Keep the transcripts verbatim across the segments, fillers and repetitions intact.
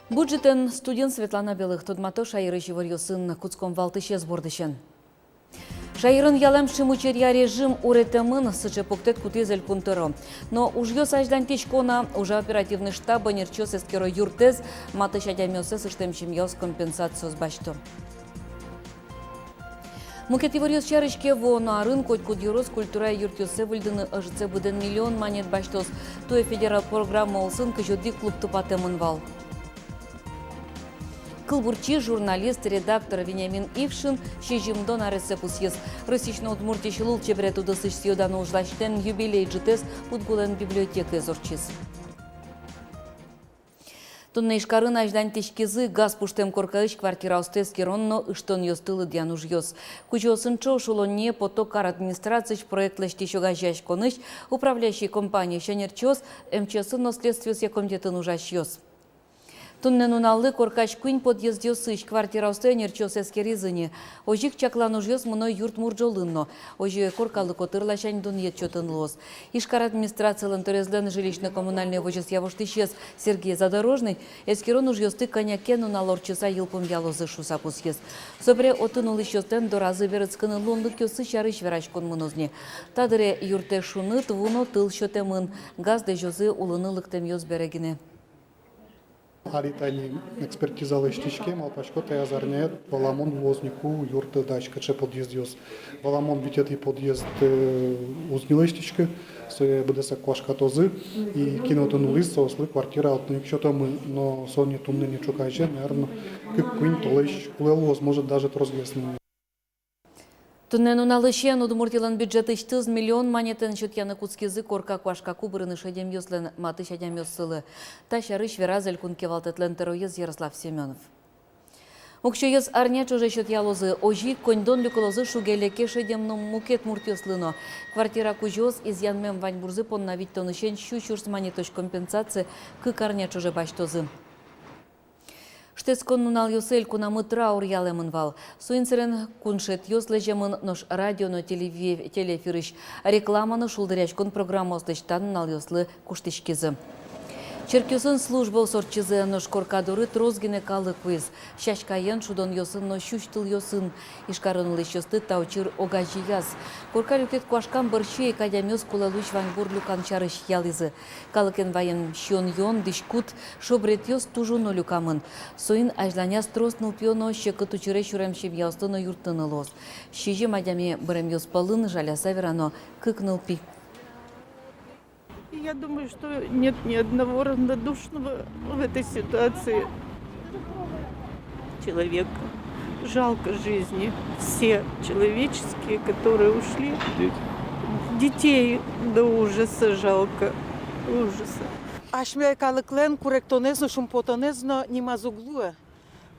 Бур ӝытэн! Студиын Светлана Белых. Тодмато шаерысь иворъёсын. Кутском валтӥсез бордысен. Шаерын ялэм шимучыръя режим уретэмын. Сыӵе пуктэт кутӥз Элькун тӧро. Но ужъёс азьланьтӥсько на. Ужа оперативный штаб. Ӧнерчиос эскеро юртэз, матысь адямиоссэс ыштэм семьяос компенсациос басьто. Мукет иворъёс сярысь ке, вуоно арын котькуд ёрос культура юртъёссэ выльдыны ӧжытсэ быдэн миллион манет басьтоз. Туэ федерал программа улсын кызь одӥг клуб тупатэмын вал. Кылбурчи, журналист, редактор Вениамин Ившин сизьымдон арессэ пусйиз. Россиысь но Удмуртиысь лулчеберет удысысь сӥё-дано ужласьтэм юбилей ӝытэз Удгулэн библиотекаез ортчиз. Туннэ Ижкарын азьланьтӥськизы газ пуштэм коркаысь квартираосты эскерон но ыштонъёсты лыдъян ужъёс. Кузёосын ӵош улонние пото кар администрациысь, проект лэсьтӥсь огазеяськонысь, управляющий компаниысь ӧнерчиос, МЧС-ын но Следствиосъя комитетын ужасьёс. Туннэ нуналлы коркась куинь подъездъёсысь квартираосты ӧнерчиос эскеризы ини. Озьы ик чаклан ужъёс мыно юрт мурӝолын но. Озьы коркалы котыр ласянь дунъет сётыны луоз. Ижкар администрацилэн тӧрезлэн жилищно-коммунальной возёсъя воштӥсез Сергей Задорожный эскерон ужъёсты кӧня ке нунал ортчыса йылпумъялозы шуыса пусйиз. Собере отын улӥсьёслэн доразы берытскыны луонлыкъёссы сярысь вераськон мыноз ни. Та дыре юртэ шуныт, ву но тыл сётэмын, газ лэзёзы улыны лыктэмъёс бере гинэ. Али тани экспертиза лэсьтӥське, малпасько, таяз арняе валамон луоз ни, ку юртты дась кыӵе подъездъёс. Валамон, витетӥ подъезд, э, уз ни лэсьтӥськы, сое быдэсак куашкатозы, и кин отын улӥз, соослы квартира отын ик сётомы, но со ни туннэ, ни ӵуказе, наверно, кык-куинь толэзь кулэ луоз, может, даже тросгес ни. Туннэ нуналысен Удмуртилэн бюджетысьтыз миллион манетэн сётъяны кутскизы корка куашкаку бырыны шедемъёслэн матысь адямиоссылы. Та сярысь вераз Элькун кивалтэтлэн тӧроез Ярослав Семёнов. Уксёез арня ӵоже сётъялозы, озьы ик коньдон люкылозы шуге-леке шедем но мукет муртъёслы но. Квартира кузёос изъянмем ваньбурзы понна витьтонысен сю сюрс манетозь компенсация кык арня ӵоже басьтозы. Шутэтскон нуналъёсы элькунамы траур ялэмын вал. Соин сэрен куншетъёс лэземын, нош радио но телеви-, телеэфирысь реклама но шулдыръяськон программаос лэсьтон нуналъёслы куштӥськизы. Черкъёсын службаос ортчизы, нош корка доры трос гинэ калык вуиз. Сяськаен, шудонъёсын но сюсьтылъёсын. Ижкарын улӥсьёсты та учыр огазеяз. Корка люкет куашкам бӧрсьы ик адямиос кулэ луись ваньбур люкан сярысь ялӥзы. Калыкен ваем сиён-юон, дӥськут, шобретъёс туж уно люкамын. Соин азьланяз трос нылпиё но секыт учыре сюрем семьяослы но юрттыны луоз. Сизьым адями быремъёс пӧлын, жаляса верано, кык нылпи. Я думаю, что нет ни одного равнодушного в этой ситуации человека. Жалко жизни. Все человеческие, которые ушли. Детей до ужаса жалко. Ужаса. Асьме калыклэн куректонэз но, шумпотонэз но нимаз уг луы.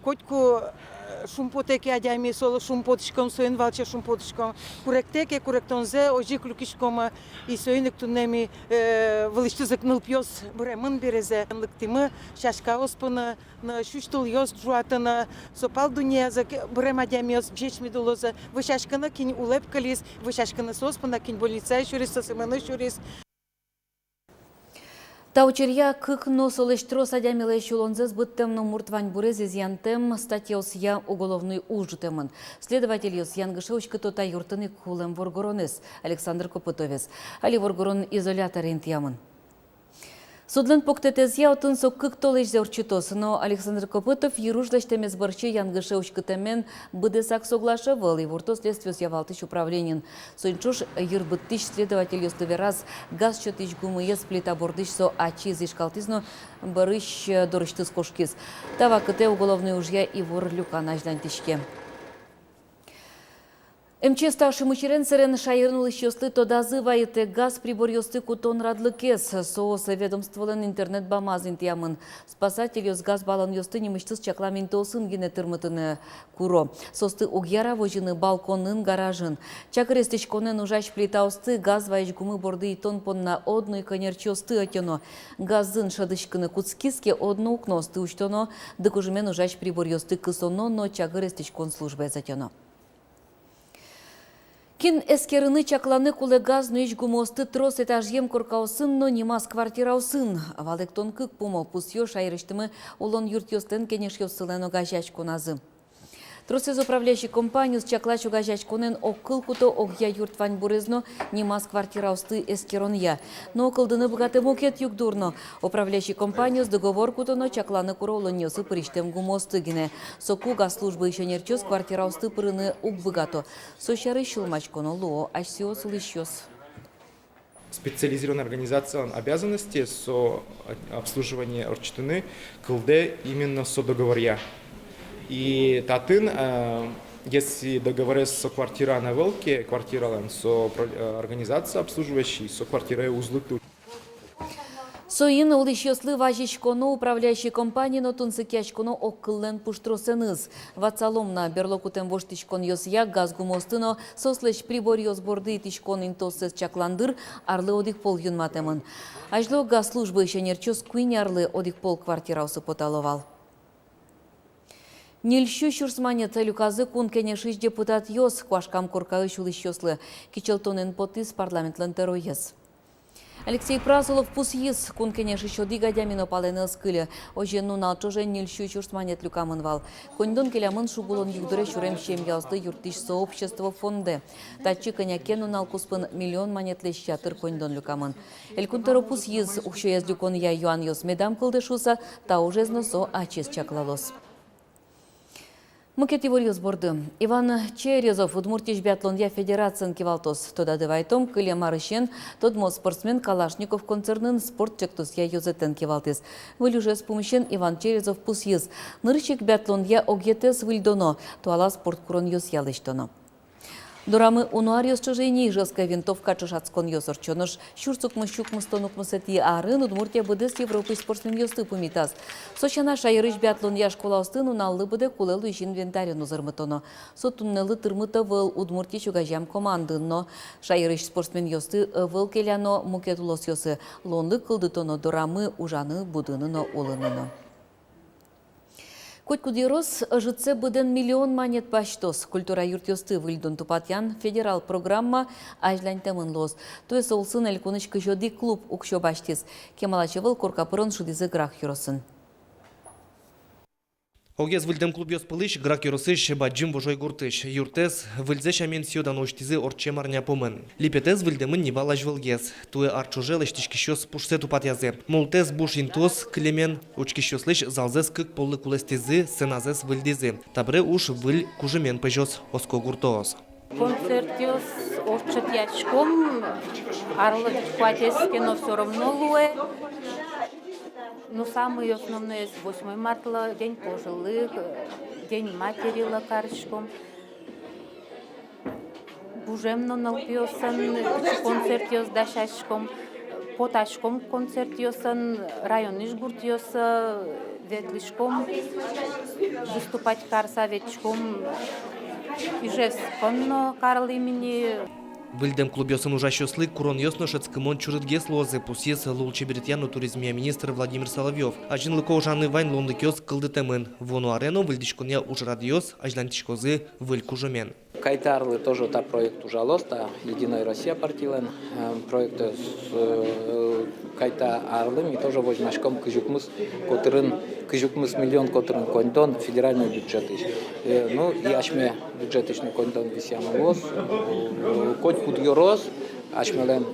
Котьку, э, шумпотэ ке адями, солы шумпотӥськом, соин валче шумпотӥськом. Куректэ ке, куректонзэ озьы ик люкиськом, э, и соин ик туннэ ми, э, вылысьтыз ик нылпиос быремын березэ. Лыктӥмы сяськаос понна, но сюсьтылъёс ӝуатыны, со пал дуннеязы ик бырем адямиос ӟеч мед улозы. Вӧсяськыны, кин улэп кылиз, вӧсяськыны соос понна, кин больницае сюриз, сӧсымыны сюриз. Та учыръя кык но солэсь трос адямилэсь улонзэс быдтэм но мурт ваньбурез изъянтэм статьяосъя уголовной уж ӝутэмын. Следовательёс янгыше уськыто та юртын ик улэм воргоронэз, Александр Копытовез. Али воргорон изоляторе интыямын. Судлэн пуктэтэзъя, отын со кык толэзьзэ ортчытоз. Но Александр Копытов йыруж лэсьтэмез бӧрсьы янгыше уськытэмен быдэсак соглаш ӧвӧл, иворто Следствиосъя валтӥсь управлениын. Соин ӵош йыр быдтӥсь следовательёслы вераз, газ сётӥсь гумыез плита бордысь со ачиз ишкалтӥз но бӧрысь, э, дорысьтыз кошкиз. Та вакытэ уголовной ужъя ивор люкан азьланьтӥське. МЧС та шимучырен сэрен шаерын улӥсьёслы тодазы вайытэ газ приборъёсты кутон радлыкез. Соос ведомстволэн интернет бамаз интыямын. Спасательёс газ баллонъёсты нимысьтыз чаклам интыосын гинэ тырмытыны куро. Соосты уг яра возьыны балконын, гаражын. Чагыр эстӥськонэн ужась плитаосты газ вайись гумы борды итон понна одно ик ӧнерчиосты ӧтёно. Газын шӧдӥськыны кутскиз ке, одно укноосты усьтоно, ды кужымен ужась приборъёсты кысоно но чагыр эстӥськон службаез ӧтёно. Кин эскерыны, чакланы кулэ газ нуись гумыосты трос этажъем коркаосын но нимаз квартираосын? Валэктон кык пумо, пусъё шаерысьтымы улон юртъёслэн кенешъёссылэн огазеяськоназы. Тросэз управляющий компаниос чаклась огазеяськонэн огкыл куто огъя юрт ваньбурез но нимаз квартираосты эскеронъя. Но кылдыны быгатэ мукет югдур но. Управляющий компаниос договор куто но чакланы куро улонниосы пырисьтэм гумыосты гинэ. Соку газ службаысь ӧнерчиос квартираосты пырыны уг быгато. Со сярысь сюлмаськоно луо асьсэос улӥсьёс. Специализированной организациялэн обязанностез со обслуживание ортчытыны кылдэ именно со договоръя. И татын, э, если договорез со квартираен ӧвӧл ке, квартиралэн, со про-, э, организация обслуживающий со квартирае уз лыкты. Соин улӥсьёслы вазиськоно управляющий компаниен но тунсыкъяськоно огкыллэн пуштросэныз. Ватсалом на, берло кутэм воштӥськонъёсъя газ гумыосты но соослэсь приборъёс борды итӥськон интыоссэс чаклан дыр арлы одӥг пол юнматэмын. Азьло газ службаысь ӧнерчиос куинь арлы одӥг пол квартираосы потало вал. Ньыль сю сюрс манет люказы Кун Кенешысь депутатъёс Куашкам коркаысь улӥсьёслы. Кичӧлтонэн потӥз парламентлэн тӧроез. Алексей Прасолов пусйиз: Кун Кенешысь одӥг адями но палэнэ ӧз кыльы. Озьы нунал ӵоже ньыль сю сюрс манет люкамын вал. Коньдон келямын «Шуг улон» югдуре сюрем семьяосты юрттӥсь сообщество фондэ. Татчы кӧня ке нунал куспын миллион манетлэсь ятыр коньдон люкамын. Элькун тӧро пусйиз: уксёез люконъя юанъёс медам кылдэ шуыса, та ужез но со ачиз чаклалоз. Мукет иворъёс борды. Иван Черезов Удмуртиысь биатлонъя федерациен кивалтоз. Тодады вайтом, кылем арысен тодмо спортсмен Калашников концернын спорт ӵектосъя ёзэтэн кивалтӥз. Выль ужез пумысен Иван Черезов пусйиз: нырысь ик биатлонъя огъетэз выльдоно, туала спорт куронъёсъя лэсьтоно. Дорамы уно аръёс ӵоже ини Ижевская винтовка ӵошатсконъёс ортчо. Нош сюрс укмыссю укмыстон укмысэтӥ арын Удмуртия быдэс Европаысь спортсменъёсты пумитаз. Со сяна, шаерысь биатлонъя школаосты нуналлы быдэ кулэ луись инвентарен узырмытоно. Со туннэлы тырмыт ӧвӧл Удмуртиысь огазеям командын но. Шаерысь спортсменъёсты ӧвӧл келяно мукет улосъёсы, луонлык кылдытоно дорамы ужаны, будыны но, улыны но. Котькуд ёрос ӧжытсэ быдэн миллион манет басьтоз культура юртъёсты выльдон-тупатъян федерал программа азьланьтэмын луоз. Туэ со улсын элькунысь кызь одӥг клуб уксё басьтӥз. Кемалась ӧвӧл корка пырон шудӥзы Грах ёросын. Огез выльдэм клубъёс пӧлысь Грах ёросысь Бадӟым Вожой гуртысь. Юртэз выльзэ сямен сӥё-дано усьтӥзы ортчем арня пумын. Липетэз выльдэмын ни вал азьвылгес. Туэ ар ӵоже лэсьтӥськисьёс пушсэ тупатъязы. Мултэс буш интыос кылемен, учкисьёслэсь залзэс кык поллы кулэстӥзы, сценазэс выльдӥзы. Табере уж выль кужымен пӧзёз, оско гуртоос. Концертъёс ортчытъяськом, арлы куатез ке но всё равно луэ. Ну, самый основной — восьмой мартлы, День пожилых, День материлы кариськом. Гужем но нылпиосын пичи концертъёс дасяськом, потаськом концертъёсын, районысь гуртъёсы ветлӥськом, выступать карыса ветлӥськом Ижевскын но, карлӥм ини. Выльдэм клубъёсын ужасьёслы куронъёс но шӧдскымон чурытгес луозы, пусйиз лулчеберетъя но туризмъя министр Владимир Соловьёв. Азинлыко ужаны вань луонлыкъёс кылдытэмын. Вуоно аре но выльдӥськонъя ужрадъёс азьланьтӥськозы выль кужымен. Кайта арлы тоже та проект ужалоз, та «Единая Россия» партилэн, э, проектэз, э, кайта арлы ми тоже возьмаськом кызь укмыс котырын, кызь укмыс миллион котырын коньдон федеральной бюджетысь. Э, ну, и асьме бюджетысь но коньдон висъямын луоз, э, котькуд ёрос, асьмелэн,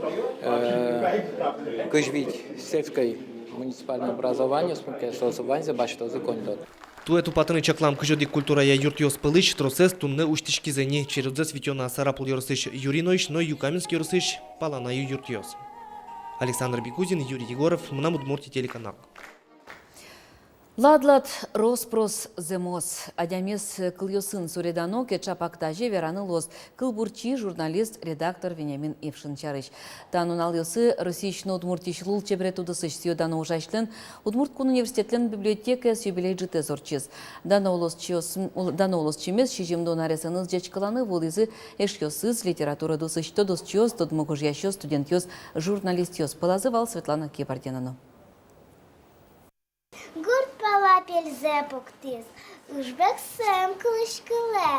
э, кызь вить сельской муниципальной образованиос мукет, соос ваньзы басьтозы коньдон. Туэ тупатыны чаклам кызь одӥг культурая юртъёс пӧлысь тросэз туннэ усьтӥськизы ни. Чередзэс витё на Сарапул ёросысь Юриноысь но Юкаменск ёросысь Паланаю юртъёс. Александр Бекузин, Юрий Егоров, «Мынам Удмуртие» телеканал. Лад-лад, рос-прос зэмос. Адямиез кылъёсын суредано ке, чапак таӵе вераны луоз кылбурчи, журналист, редактор Вениамин Ившин сярысь. Та нуналъёсы Россиысь но Удмуртиысь лулчеберет удысысь сӥё-дано ужасьлэн Удмурт кун университетлэн библиотекаез юбилей ӝытэз ортчиз. Дано улосчиос, ул-, дано улосчимес сизьымдон аресэныз ӟечкыланы вуылӥзы эшъёсыз, литература удысысь тодосчиос, тодмо гожъясьёс, студентъёс, журналистъёс. Пӧлазы вал Светлана Кибардина но. Ала пельзэ пуктӥз, ыжбексэм кылӥськылэ,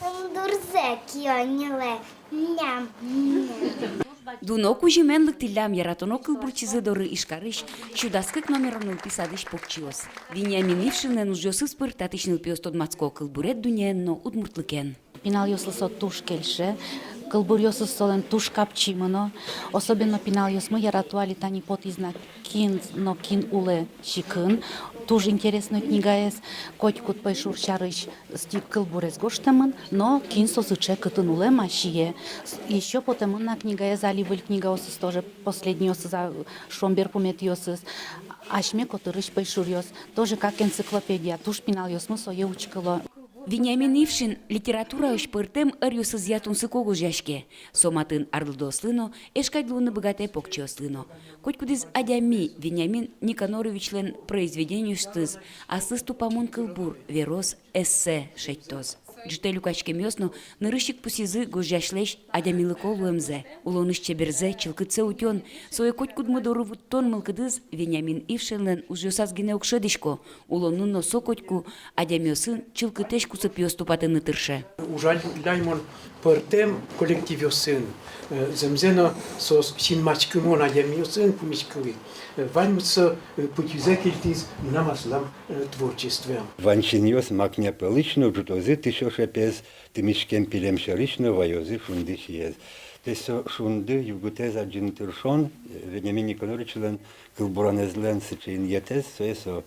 ымдурзэ кион ньылэ, ням, ням. Дуно кузьымен лыктӥллям яратоно кылбурчизы доры Ижкарысь сю дас кык номеро нылпи садысь покчиос. Вениамин Ившинлэн ужъёсыз пыр татысь нылпиос тодматско кылбурет дуннеен но удмуртлыкен. Пиналъёслы со туж кельше, кылбуръёсыз солэн туж капчи мыно, особенно пиналъёсмы ярато али тани потӥз на «Кин но кин улэ сикын». Туж интересной книгаез, котькуд пӧйшур сярысь стих, кылбурез гожтэмын, но кин со сыӵе, кытын улэм-а, сие. Ещё потэмын на книгаез али выль книгаосыз тоже, последнийёсыз, а, шуом, берпуметӥосыз. Асьме котырысь пӧйшуръёс, тоже как энциклопедия, туж пиналъёсмы сое учкыло. Вениамин Ившин литератураысь пӧртэм ӧръёсызъя тунсыко гожъяське. Со матын арлыдоослы но, эш кадь луыны быгатэ покчиослы но. Котькудӥз адями Вениамин Никаноровичлэн произведениосыз, аслыз тупамон кылбур, верос, эссе шедьтоз. Ӝытэ люкаськемъёс но нырысь ик пусйизы гожъясьлэсь адямилыко луэмзэ, улонысь чеберзэ, чылкытсэ утён, сое котькудмы доры вуттон мылкыдыз Вениамин Ившинлэн ужъёсаз гинэ уг шӧдӥсько, улонын но со котьку адямиосын чылкытэсь кусыпъёс тупатыны тырше. Ужалляй мон пӧртэм коллективъёсын, э, зэмзэ но соос синмаськымон адямиосын пумиськылӥ. Э, ваньмыз со, э, пытьызэ кельтӥз мынам аслам, э, творчествоям. Вань синъёс макня пӧлысь но ӝутозы тысё шепез, тымиськем пилем сьӧрысь но ваёзы шунды сиез. Тӥ со шунды югытэз адӟыны тыршон, э, Вениамин Никаноровичлэн кылбуранэзлэн сыӵе инъетэз, сое со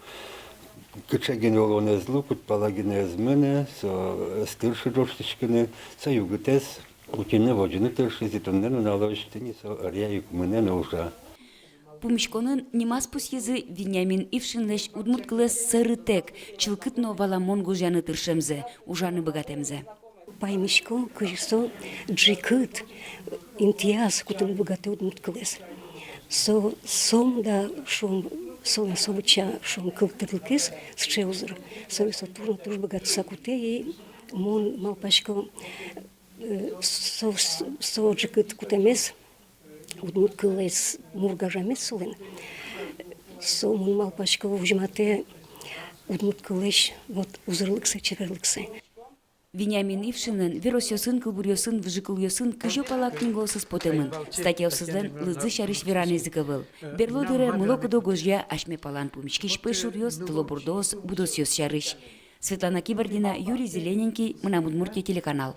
кыӵе гинэ улонэз лу, кытпала гинэ ӧз мынэ, со ӧз тыршы ӝожтӥськыны, со югытэз утьыны, возьыны тыршиз, и туннэ нуналозь тӥни со ӧръя ик мынэ но ужа. Пумиськонын нимаз пусйизы Вениамин Ившинлэсь удмурт кылэз сэрытэк, чылкыт но валамон гожъяны тыршемзэ, ужаны быгатэмзэ. Паймисько, кызьы со ӝикыт интыяз кутыны быгатэ удмурт кылэз. Со сомында, шуом, солэн со быдӟа, шуом, кылтырлыкез сыӵе узыр. Сое со туж но туж быгатыса кутэ, и мон малпасько, э, со, со ӝикыт кутэмез, удмурт кылэз мур гажамез солэн, со, мон малпасько, возьматэ удмурт кылэсь вот узырлыксэ, чеберлыксэ. Вениамин Ившинлэн веросъёсын, кылбуръёсын, выжыкылъёсын кызьы пала книгаосыз потэмын, статьяосызлэн лыдзы сярысь веранэз ик ӧвӧл. Берло дыре мыло-кыдо гожъя асьме палан пумиськись пӧйшуръёс, тылобурдоос, будосъёс сярысь. Светлана Кибардина, Юрий Зелененький, «Мынам Удмуртие» телеканал.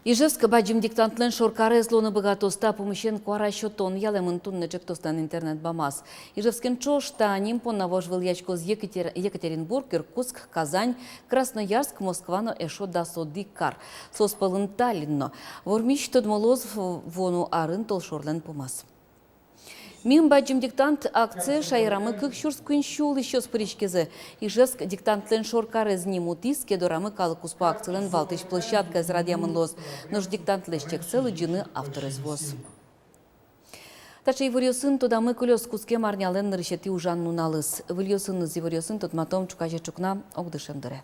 Ижевск бадӟым диктантлэн шоркарез луыны быгатоз. Та пумысен куара сётон ялэмын туннэ ӵектослэн интернет-бамаз. Ижевскен ӵош та ним понна вожвылъяськоз Екатер-, Екатеринбург, Иркутск, Казань, Красноярск, Москва но эшшо дас одӥг кар. Соос пӧлын Таллин но. Вормись тодмо луоз в-, вуоно арын толшорлэн пумаз. «Мим бадӟым диктант» акцие шаерамы кык сюрс куинь сю улӥсьёс пыриськизы. Ижевск диктантлэн шоркарез ним утӥз, Кедорамы калык куспо акцилэн валтӥсь площадкаез радъямын луоз. Нош диктантлэсь текстсэ лыдӟыны авторез вуоз. Таӵе иворъёсын тодамы кылёз кутскем арнялэн нырысетӥ ужан нуналыз. Выльёсыныз иворъёсын тодматом ӵуказе ӵукна огдышем дыре.